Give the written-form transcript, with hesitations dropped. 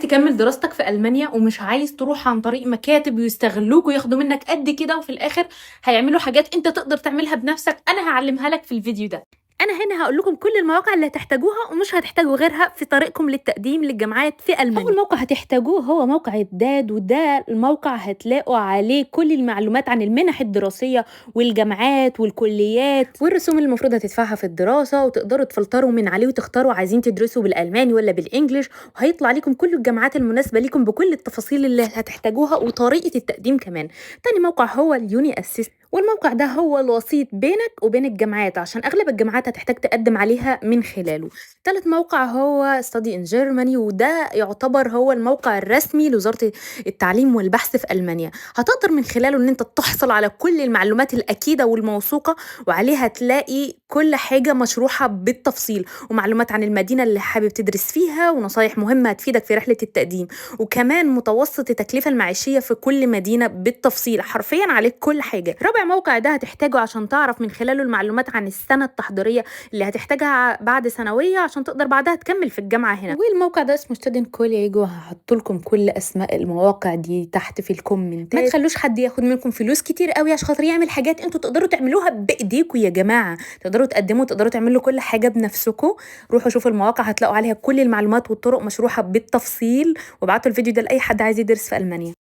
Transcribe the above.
تكمل دراستك في ألمانيا ومش عايز تروح عن طريق مكاتب ويستغلوك وياخدوا منك قد كده، وفي الآخر هيعملوا حاجات انت تقدر تعملها بنفسك. انا هعلمها لك في الفيديو ده. انا هنا هقول لكم كل المواقع اللي هتحتاجوها ومش هتحتاجوا غيرها في طريقكم للتقديم للجامعات في المانيا. اول موقع هتحتاجوه هو موقع ال DAAD، وده الموقع هتلاقوا عليه كل المعلومات عن المنح الدراسية والجامعات والكليات والرسوم اللي المفروض هتدفعها في الدراسه، وتقدروا تفلتروا من عليه وتختاروا عايزين تدرسوا بالالماني ولا بال English، وهيطلع لكم كل الجامعات المناسبة لكم بكل التفاصيل اللي هتحتاجوها وطريقه التقديم كمان. تاني موقع هو ال uni-assist، والموقع ده هو الوسيط بينك وبين الجامعات عشان اغلب الجامعات هتحتاج تقدم عليها من خلاله. تالت موقع هو Study in Germany، وده يعتبر هو الموقع الرسمي لوزارة التعليم والبحث في ألمانيا. هتقدر من خلاله ان انت تحصل على كل المعلومات الأكيدة والموثوقة، وعليها تلاقي كل حاجة مشروحة بالتفصيل، ومعلومات عن المدينة اللي حابب تدرس فيها، ونصايح مهمة هتفيدك في رحلة التقديم، وكمان متوسط التكلفة المعيشية في كل مدينة بالتفصيل. حرفيا عليك كل حاجة. رابع موقع ده هتحتاجه عشان تعرف من خلاله المعلومات عن السنة التحضيرية اللي هتحتاجها بعد ثانوية عشان تقدر بعدها تكمل في الجامعة هنا. والموقع ده اسمه Studienkolleg، وهحط لكم كل اسماء المواقع دي تحت في الكومنتات. ما تخلوش حد ياخد منكم فلوس كتير قوي عشان خاطر يعمل حاجات انتوا تقدروا تعملوها بايديكم يا جماعة. تقدروا تقدموا، تقدروا تعملوا كل حاجة بنفسكم. روحوا شوفوا المواقع هتلاقوا عليها كل المعلومات والطرق مشروحة بالتفصيل، وابعتوا الفيديو ده لأي حد عايز يدرس في ألمانيا.